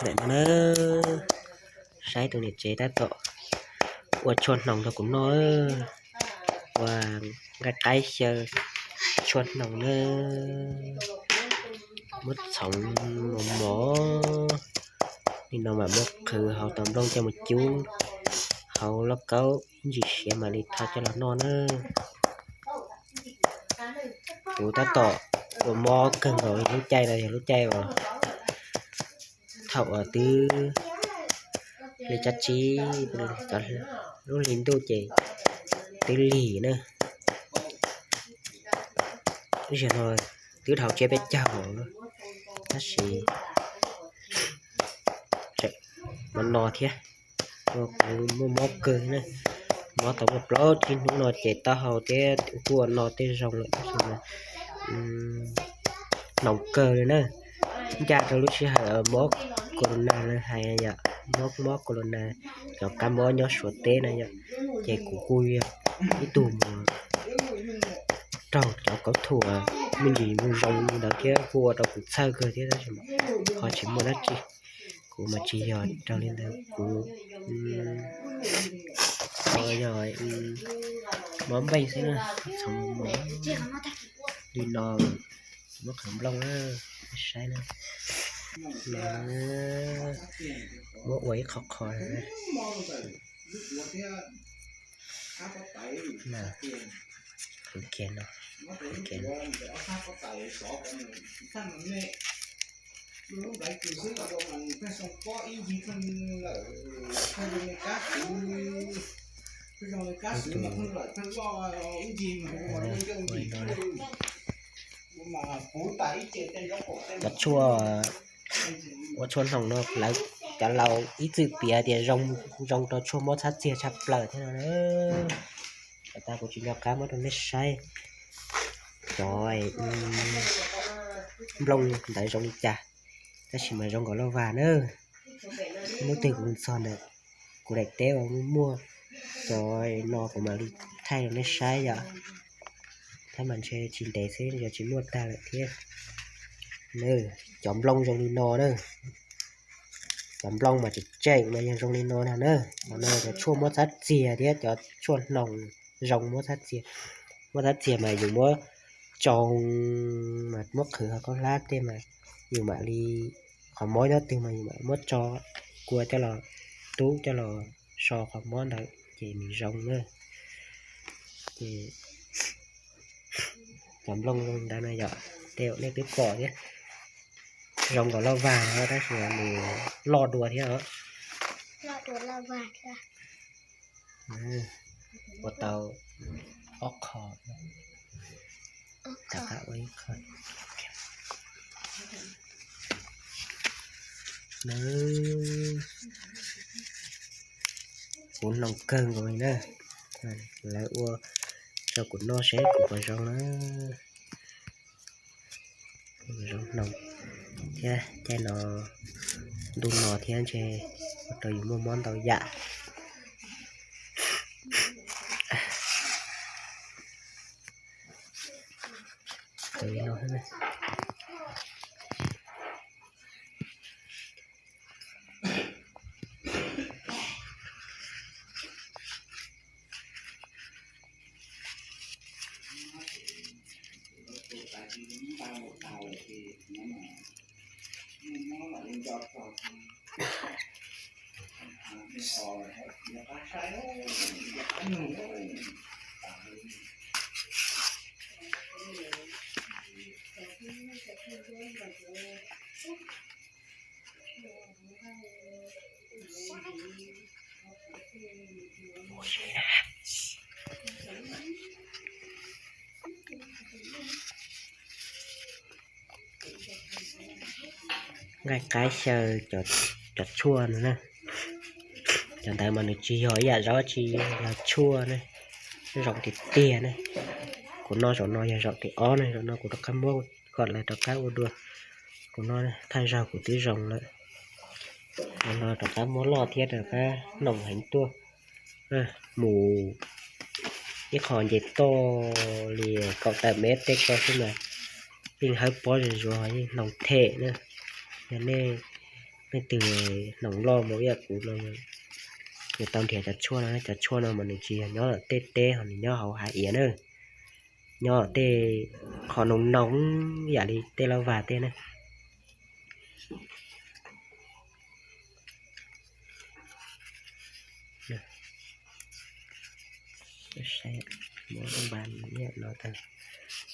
Ntawm no na, saib tus niam tsev tab tom ua tshuaj hnoos rau kuv noj, ua nqaij qaib xyaw tshuaj hnoos na, muab txhoov mos mos li no mas muab qhwv hauv tau nplooj coj mus cub hauv lauj kaub ib ntsis siav mam li thau coj los noj na. Kuv tab tom ua mob kawg nkaus li, lub caij no yog lub caij uas thaum uas twb li tsib, lub hli ntuj ces twb lig na. Zaum no twb dhau tsiab peb caug, tab sis tseem no no thiab, kuv muaj mob kawg na. Mob tau muaj plaub tsib hnub no ces taub hau thiab kuj ua no tej zoo lawm, tab sis mas hnoos kawg li na. Ncaj rau lub sij hawm mob corona lawv hais yom, mob mob corona, cov kab mob nyob Suav teb na yom, ces kuv kuj yog ib tug mus raug cov kauv thuam me ntsis zoo li ntawd thiab kuj ua rau kuv txhawj kawg thiab, tab sis ho tsis muaj dab tsi. Kuv mas tsis yog raug li ntawd, kuv yog mob npeej xwb na, txhoov mos li no, muab qhwv nplooj na, saib na, muab ua ib qho qho na. Cov tshuaj, ua tshuaj hnoos no lawv, cov laus ib txwm piav tias zoo, zoo rau tshuaj mob txhab txiag tshaj plaws thiab no. Thaum tas kuv tsis nco qab muab rau nej saib cov nplooj ntawd zoo li cas, tab sis mas zoo nkaus loj vag na. Hnub twg kuv txog ntawm kuv daim teb uas muaj muaj cov no kuv mam li thaij rau nej saib yom. Thiab mas ntshe tsis ntev xwb yog tsis muaj tag lawm thiab. Cov nplooj zoo li no na, cov nplooj mas tseem tseem mas yog zoo li no na na. Qhov no cov tshuaj mob txhab txiag thiab cov tshuaj hnoos zoo mob txhab txiag. Mob txhab txiag mas yus muab tsoo mas muab qhwv hauv khaub hlab tej mas yus mam li, qhov mob nyob twg mas yus mam muab tso kua coj los tub coj los so qhov mob ntawd ces nws zoo na. Ces cov nplooj zoo ntawd no yom, tej nej twb pom thiab, zoo nkaus loj vag no tab sis nws loj dua thiab os. Ua tau ob qho, rov qab ua ib qho. Kuv hnoos kawg nkaus li na, lawv ua rau kuv noj seb kuv puas zoo na. Zoo hnoos thiab, caij no ntuj no thiab ntshe ua rau yus muaj mob ntau yam. Nqaij qaib xyaw cov tshuaj no na. Cov ntawd mas nws tsis yog ib yam zaub, tsis yog tshuaj ne, zoo tiag tiag ne. Kuv noj zaum no yog zaum thib ob ne, zaum no kuv rov qab muab kom lawv rov qab ua dua. Kuv noj thaj zaug kuv twb zoo lawm, zaum no rov qab muab loj thiab rov qab hnoos heev tuaj. Mus ib qho nce toj li kaum tawm mev tej ko xwb mas yeej hawb pob zuj zus, yeej hnoos them na. Yog nej Leej twg hnoos loj mus ib yam kuv no, nws tau nrhiav cov tshuaj no, cov tshuaj no mas nws tsis yog nyob tej teb ho nws nyob hauv hav iav na, nyob tej qhov noo noo ib yam li tej lab vas tej na. Muab npa no tag,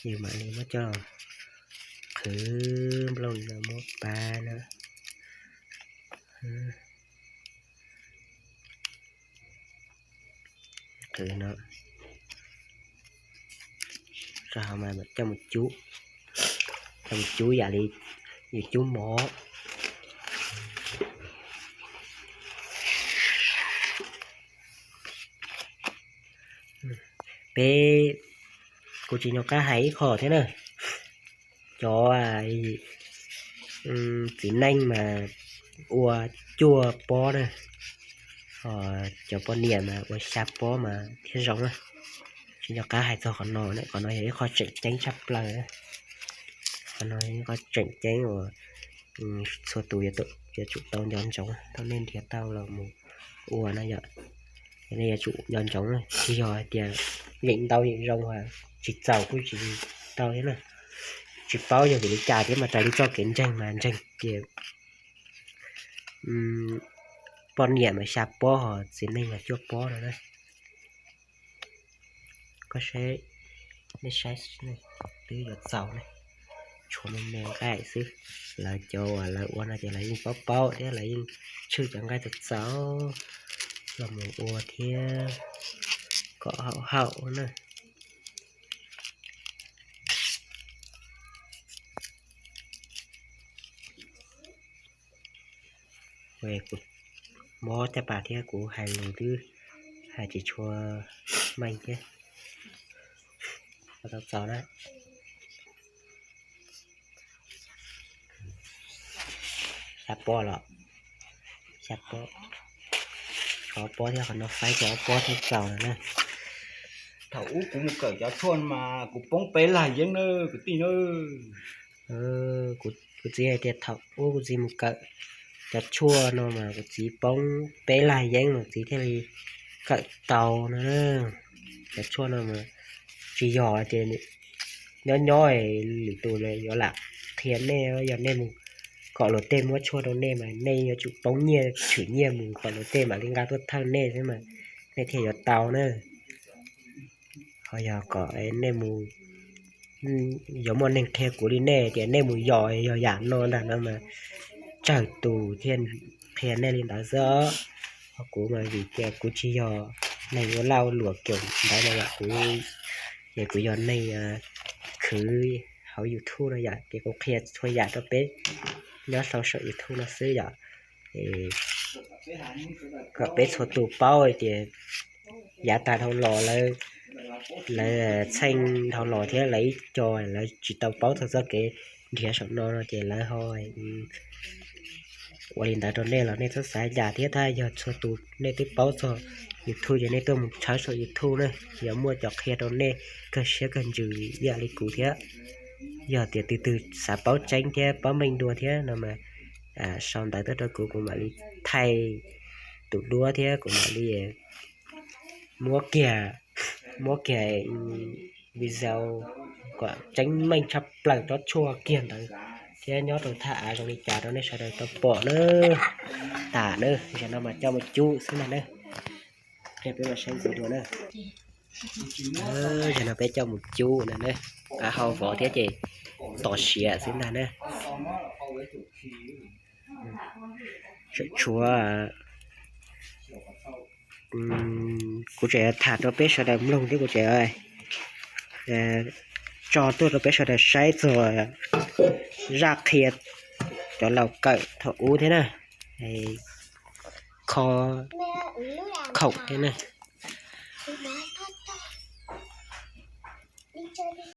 yus mam li muab coj qhwv nplooj no muab pa na. Qhwv no, rau hauv mas coj mus cub, coj mus cub yam li yus cub mov. Peb, kuv tsis nco qab hais ib qho thiab na, cov txiv neej mas ua cuaj pob na, cov poj niam mas ua xya pob mas thiaj zoo na. Tsis nco qab hais txog qhov no, qhov no yog ib qho tseem ceeb tshaj plaws. Qhov no yog ib qho tseem ceeb uas txhua tus yuav tsum tau nco ntsoov thaum nej nrhiav tau los mus ua na yom. Nej yuav tsum nco ntsoov, tsis yog hais tias yeem ntau yeem zoo, tsis txaus kuj tsis tau thiab na. Tsis paub yog vim li cas thiab mas raws li txoj kev ntseeg mas ntseeg tias poj niam mas xya pob ho txiv neej mas cuaj pob no na. Koj saib, nej saib, twb yuav txaus ne, tshuav me me nqaij xwb. Lawv cov uas lawv ua no ces lawv yeej paub paub thiab lawv yeej tshwj cov nqaij txaus txaus los mus ua thiab kom haum haum na. Kuv mob caj pas thiab kuv hais lus twb hais tsis tshua meej thiab. Tau txaus na. Xya pob los, xya pob, ob pob thiab qhov no faib ces ob pob thiaj txaus lawm na. Thaum ub kuv mus kawm cov tshuaj mas kuv poob peb lag yeeb na kwv tij na. Kuv txiv hais tias thaum ub kuv txiv mus kawm cov tshuaj no mas kuv txiv poob peb lag yeeb mas txiv thiaj li kawm tau no. Cov tshuaj no mas tsis yog tias nyob nyob lwm tus yuav lam qhia nej, yog nej mus kom luag tej muab tshuaj rau nej mas nej yuav tsum poob nyiaj tshwm nyiaj mus kom luag tej mam li nqa tuaj thawj nej xwb mas nej thiaj yuav tau na. Ho yog kom nej mus, yuav muaj neeg qhia kuv li nej tias nej mus yos yog yam no ntag no mas tsawg tus thiaj qhia nej li ntawd xwb os. Ho kuv mas vim tias kuv tsis yog neeg ua laj ua luam kiag ntawd no yom, kuv, ces kuv yog neeg khwv hauv YouTube no yom, ces kuv qhia txhua yam rau peb nyob rau saum YouTube no xwb yom. Kom peb txhua tus paub tias yav tag dhau los lawv, lawv txheej dhau los thiab lawv ib co lawv tsis tau paub txog txoj kev nrhiav saum no no ces lawv ho ua li ntawd rau nej los nej txhob xav li cas thiab. Tab yog txhua tus nej twb paub txog YouTube ces nej tuaj mus tshawb saum YouTube na, yuav muaj cov qhia rau nej kawg siab kawg ntsws ib yam li kuv thiab. Yog tias tus twg xav paub tseeb thiab paub meej dua thiab no mas sau ntawv tuaj rau kuv, kuv mam li thaij tus duab thiab kuv mam li muab kiag, muab kiag video kom tseeb meej tshaj plaws tsob tshuaj kiag ntawd thiab nyob rau thaj av zoo li cas rau nej sawv daws tau pom na. Tas na, zaum no mas coj mus cub xwb ntag na. Qhia peb los saib ntxiv dua na. Zaum no peb coj mus cub na, qab hau vov thiab ces tos siav xwb ntag na. Tshuav, kuv tseem tham rau peb sawv daws mloog thiab kuv tseem tso tuaj rau peb sawv daws saib txog zaj qhia cov laus kawm thaum ub thiab na, kho khoom thiab na.